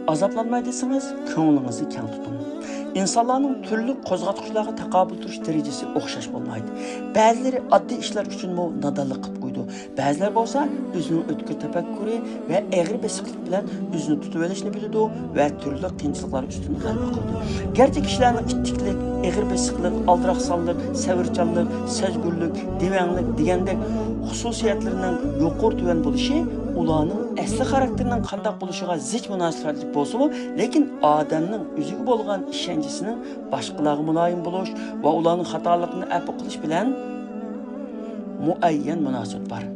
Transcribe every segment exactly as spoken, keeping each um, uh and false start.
ئازابلانماي دېسىڭىز، كۆڭلىڭىزنى كەڭ تۇتۇڭ. ئىنسانلارنىڭ تۈرلۈك قوزغاتقۇچىلارغا تاقابىل تۇرۇش دەرىجىسى ئوخشاش بولمايدۇ. بەزىلىرى ئاددىي ئىشلار ئۈچۈنمۇ نادانلىق قىلىپ قويىدۇ. بەزىلەر بولسا ئۆزىنىڭ ئۆتكۈر تەپەككۇرى ۋە ئېغىر بېسىقلىق بىلەن ئۆزىنى تۇتۇۋېلىشنى بىلىدۇ ۋە تۈرلۈك قىيىنچىلىقلار ئۈستىدىن غەلىبە قىلىدۇ. گەرچە كىشىلەرنىڭ ئىتتىكلىك، ئېغىر بېسىقلىق، ئالدىراقسانلىق، سەۋرچانلىق، سەزگۈرلۈك، دېۋەڭلىك دېگەندەك خۇسۇسىيەتلىرىنىڭ يۇقىرى تۆۋەن بولۇشى ئۇلارنىڭ ئەسلى خاراكتېرىنىڭ قانداق بولۇشىغا زىچ مۇناسىۋەتلىك بولسىمۇ، لېكىن ئادەمنىڭ ئۆزىگە بولغان ئىشەنچىسىنىڭ باشقىلارغا مۇلايىم بولۇش ۋە ئۇلارنىڭ خاتالىقىنى ئەپۇ قىلىش بىلەن مۇئەييەن مۇناسىۋەت بار.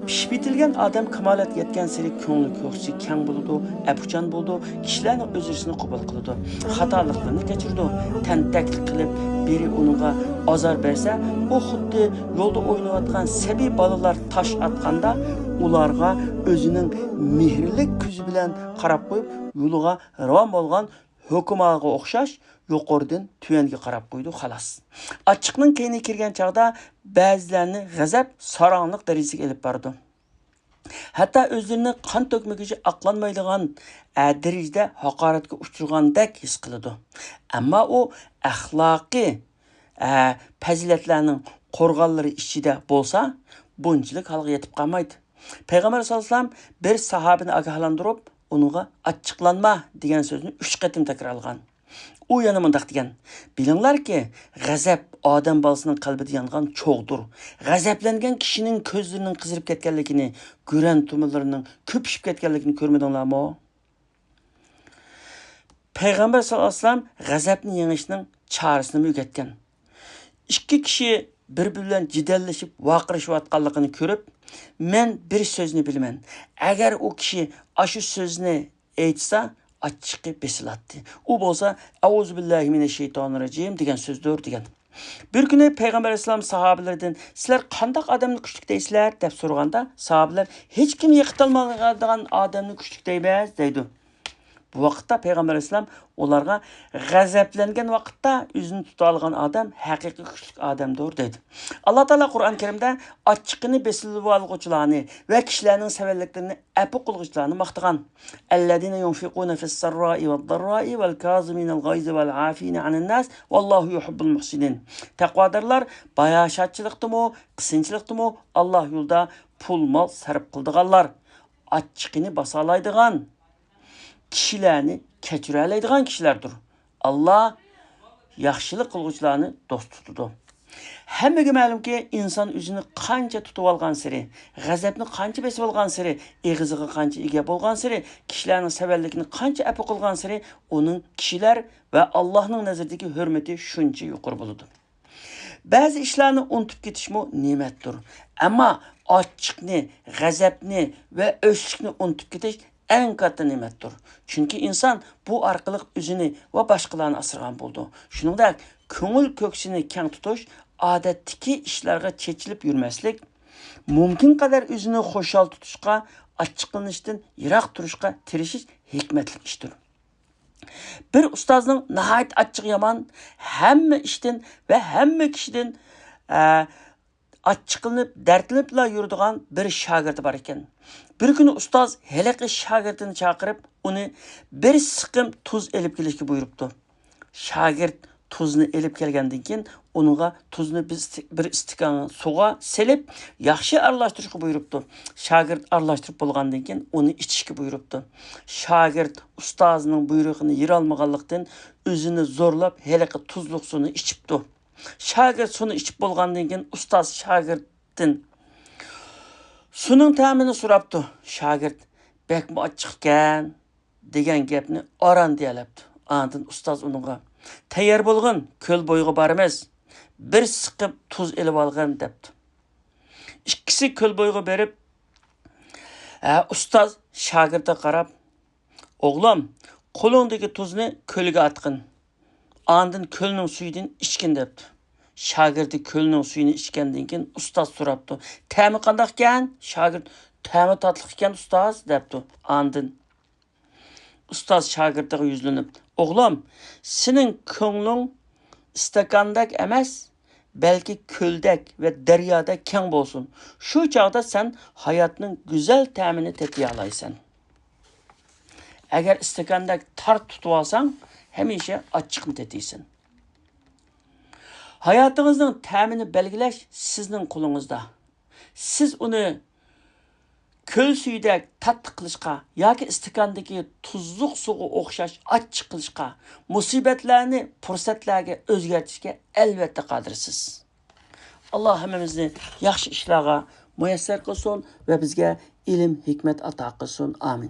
پىشىپ يېتىلگەن ئادەم كامالەتكە يەتكەنسېرى كۆڭلى كۆكسى كەڭ بولىدۇ، ئەپۇچان بولىدۇ، كىشىلەرنىڭ ئۆزرىسىنى قوبۇل قىلىدۇ، خاتالىقلىرىنى كەچۈرىدۇ. تەنتەكلىك قىلىپ، بىرى ئۇنىڭغا ئازار بەرسە، ئۇ خۇددى يولدا ئويناۋاتقان سەبىي بالىلار تاش ئاتقاندا، ئۇلارغا ئۆزىنىڭ مېھىرلىك كۆزى بىلەن قاراپ قويۇپ، يولىغا راۋان بولغان ھۆكۈمارغا ئوخشاش يۇقىرىدىن تۆۋەنگە قاراپ قويىدۇ، خالاس. ئاچچىقنىڭ كەينىگە كىرگەن چاغدا بەزىلەرنى غەزەپ، ساراڭلىق دەرىجىسىگە ئېلىپ بارىدۇ. ھەتتا ئۆزلىرىنى قان تۆكمىگۈچى ئاقلانمايدىغان، ئە، دەرىجىدە ھاقارەتكە ئۇچرىغاندەك ھېس قىلىدۇ. ئەمما ئۇ ئەخلاقىي، ئە، پەزىلەتلەرنىڭ قورغانلىرى ئىچىدە بولسا، بۇنچىلىك ھالغا يېتىپ قالمايدۇ. پەيغەمبەر ساللاللاھۇ ئەلەيھى ۋەسەللەم بىر ساھابىنى ئاگاھلاندۇرۇپ، ئۇنىڭغا «ئاچچىقلانما» دېگەن سۆزنى ئۈچ قېتىم تەكرارلىغان. ئۇ يەنە مۇنداق دېگەن: «بىلىڭلاركى، غەزەپ ئادەم بالىسىنىڭ قەلبىدە يانغان چوغدۇر. غەزەپلەنگەن كىشىنىڭ كۆزلىرىنىڭ قىزىرىپ كەتكەنلىكىنى، گۈرەن تومۇرلىرىنىڭ كۆپۈشۈپ كەتكەنلىكىنى كۆرمىدىڭلارمۇ؟» پەيغەمبەر ساللاللاھۇ ئەلەيھى ۋەسەللەم غەزەپنى يېڭىشنىڭ چارىسىنىمۇ ئۆگەتكەن. ئىككى كىشى بىر-بىرى بىلەن جېدەللىشىپ، ۋارقىرىشىۋاتقانلىقىنى كۆرۈپ، مەن بىر سۆزنى بىلىمەن. ئەگەر ئۇ كىشى ئاشۇ سۆزنى ئېيتسا، ئاچچىقى بېسىلاتتى. ئۇ بولسا، «ئەئۇزۇ بىللاھى مىنەششەيتانىر راجىم» دېگەن سۆزدۇر، دېگەن. بىر كۈنى پەيغەمبەر ئەلەيھىسسالام ساھابىلىرىدىن، «سىلەر قانداق ئادەمنى كۈچلۈك دەيسىلەر؟» دەپ سورىغاندا، ساھابىلەر، «ھېچكىم يىقىتالمايدىغان ئادەمنى كۈچلۈك دەيمىز» دەيدۇ. بۇ ۋاقىتتا پەيغەمبەر ئەلەيھىسسالام ئۇلارغا، «غەزەپلەنگەن ۋاقىتتا ئۆزىنى تۇتالىغان ئادەم ھەقىقىي كۈچلۈك ئادەمدۇر» دەيدۇ. ئاللا تائالا قۇرئان كەرىمدە ئاچچىقىنى بېسىۋالغۇچىلارنى ۋە كىشىلەرنىڭ سەۋەنلىكلىرىنى ئەپۇ قىلغۇچىلارنى ماختىغان. «الذين ينفقون في السراء والضراء والكاظمين الغيظ والعافين عن الناس والله يحب المحسنين». تەقۋادارلار باياشاتچىلىقتىمۇ، قىسىنچىلىقتىمۇ ئاللا يولىدا پۇل-مال سەرپ قىلىدىغانلار، ئاچچىقىنى باسالايدىغان، كىشىلەرنى كەچۈرەلەيدىغان كىشىلەردۇر. ئاللا ياخشىلىق قىلغۇچىلارنى دوست تۇتىدۇ. ھەممىگە مەلۇمكى، ئىنسان ئۆزىنى قانچە تۇتۇۋالغانسېرى، غەزەپنى قانچە بېسىۋالغانسېرى، ئېغىزىغا قانچە ئىگە بولغانسېرى، كىشىلەرنىڭ سەۋەنلىكىنى قانچە ئەپۇ قىلغانسېرى، ئۇنىڭ كىشىلەر ۋە ئاللاھنىڭ نەزىرىدىكى ھۆرمىتى شۇنچە يۇقىرى بولىدۇ. بەزى ئىشلارنى ئۇنتۇپ كېتىشمۇ نېمەتتۇر. ئەمما ئاچچىقنى، غەزەپنى ۋە ئۆچلۈكنى ئۇنتۇپ كېتىش ئەڭ كاتتا نېمەتتۇر. چۈنكى ئىنسان بۇ ئارقىلىق ئۆزىنى ۋە باشقىلارنى ئاسرىغان بولىدۇ. شۇنىڭدەك، كۆڭۈل كۆكسىنى كەڭ تۇتۇش، ئادەتتىكى ئىشلارغا چېچىلىپ يۈرمەسلىك، مۇمكىن قەدەر ئۆزىنى خۇشال تۇتۇشقا، ئاچچىقلىنىشتىن يىراق تۇرۇشقا تىرىشىش ھېكمەتلىك ئىشتۇر. بىر ئۇستازنىڭ ناھايىتى ئاچچىقى يامان، ھەممە ئىشتىن ۋە ھەممە كىشىدىن، ئە، ئاچچىقلىنىپ، دەردلىنىپلا يۈرىدىغان بىر شاگىرتى بار ئىكەن. بىر كۈنى ئۇستاز ھېلىقى شاگىرتىنى چاقىرىپ، ئۇنى بىر سىقىم تۇز ئېلىپ كېلىشكە بۇيرۇپتۇ. شاگىرت تۇزنى ئېلىپ كەلگەندىن كېيىن، ئۇنىڭغا تۇزنى بىر ئىستىك-، بىر ئىستىكان سۇغا سېلىپ، ياخشى ئارىلاشتۇرۇشقا بۇيرۇپتۇ. شاگىرت ئارىلاشتۇرۇپ بولغاندىن كېيىن، ئۇنى ئىچىشكە بۇيرۇپتۇ. شاگىرت ئۇستازىنىڭ بۇيرۇقىنى يېرىلمىغانلىقتىن، ئۆزىنى زورلاپ، ھېلىقى تۇزلۇق سۇنى ئىچىپتۇ. شاگىرت سۇنى ئىچىپ بولغاندىن كېيىن، ئۇستاز شاگىرتتىن، سۇنىڭ تەمىنى سوراپتۇ. شاگىرت، بەكمۇ ئاچچىق ئىكەن، دېگەن گەپنى ئاران دېيەلەپتۇ. ئاندىن ئۇستاز ئۇنىڭغا، تەييار بولغىن، كۆل بويىغا بارىمىز، بىر سىقىم تۇز ئېلىۋالغىن، دەپتۇ. ئىككىسى كۆل بويىغا بېرىپ، ئە، ئۇستاز شاگىرتىگە قاراپ، ئوغلۇم، قولۇڭدىكى تۇزنى كۆلگە ئاتقىن. ئاندىن كۆلنىڭ سۈيىدىن ئىچكىن، دەپتۇ. شاگىرتى كۆلنىڭ سۈيىنى ئىچكەندىن كېيىن، ئۇستاز سوراپتۇ، تەمى قانداقكەن؟ شاگىرت، تەمى تاتلىق ئىكەن، ئۇستاز، دەپتۇ. ئاندىن ئۇستاز شاگىرتىغا يۈزلىنىپ، ئوغلۇم، سېنىڭ كۆڭلۈڭ ئىستاكاندەك ئەمەس، بەلكى كۆلدەك ۋە دەريادەك كەڭ بولسۇن. شۇ چاغدا سەن ھاياتنىڭ گۈزەل تەمىنى تېتىيالايسەن. ئەگەر ئىستاكاندەك تار تۇتۇۋالساڭ، ھەمىشە ئاچچىقنى تېتىيسەن. ھاياتىڭىزنىڭ تەمىنى بەلگىلەش سىزنىڭ قولىڭىزدا. سىز ئۇنى كۆل سۈيىدەك تاتلىق قىلىشقا ياكى ئىستاكاندىكى تۇزلۇق سۇغا ئوخشاش ئاچچىق قىلىشقا، مۇسىبەتلەرنى پۇرسەتلەرگە ئۆزگەرتىشكە ئەلۋەتتە قادىرسىز. ئاللا ھەممىمىزنى ياخشى ئىشلارغا مۇيەسسەر قىلسۇن ۋە بىزگە ئىلىم، ھېكمەت ئاتا قىلسۇن. ئامىن.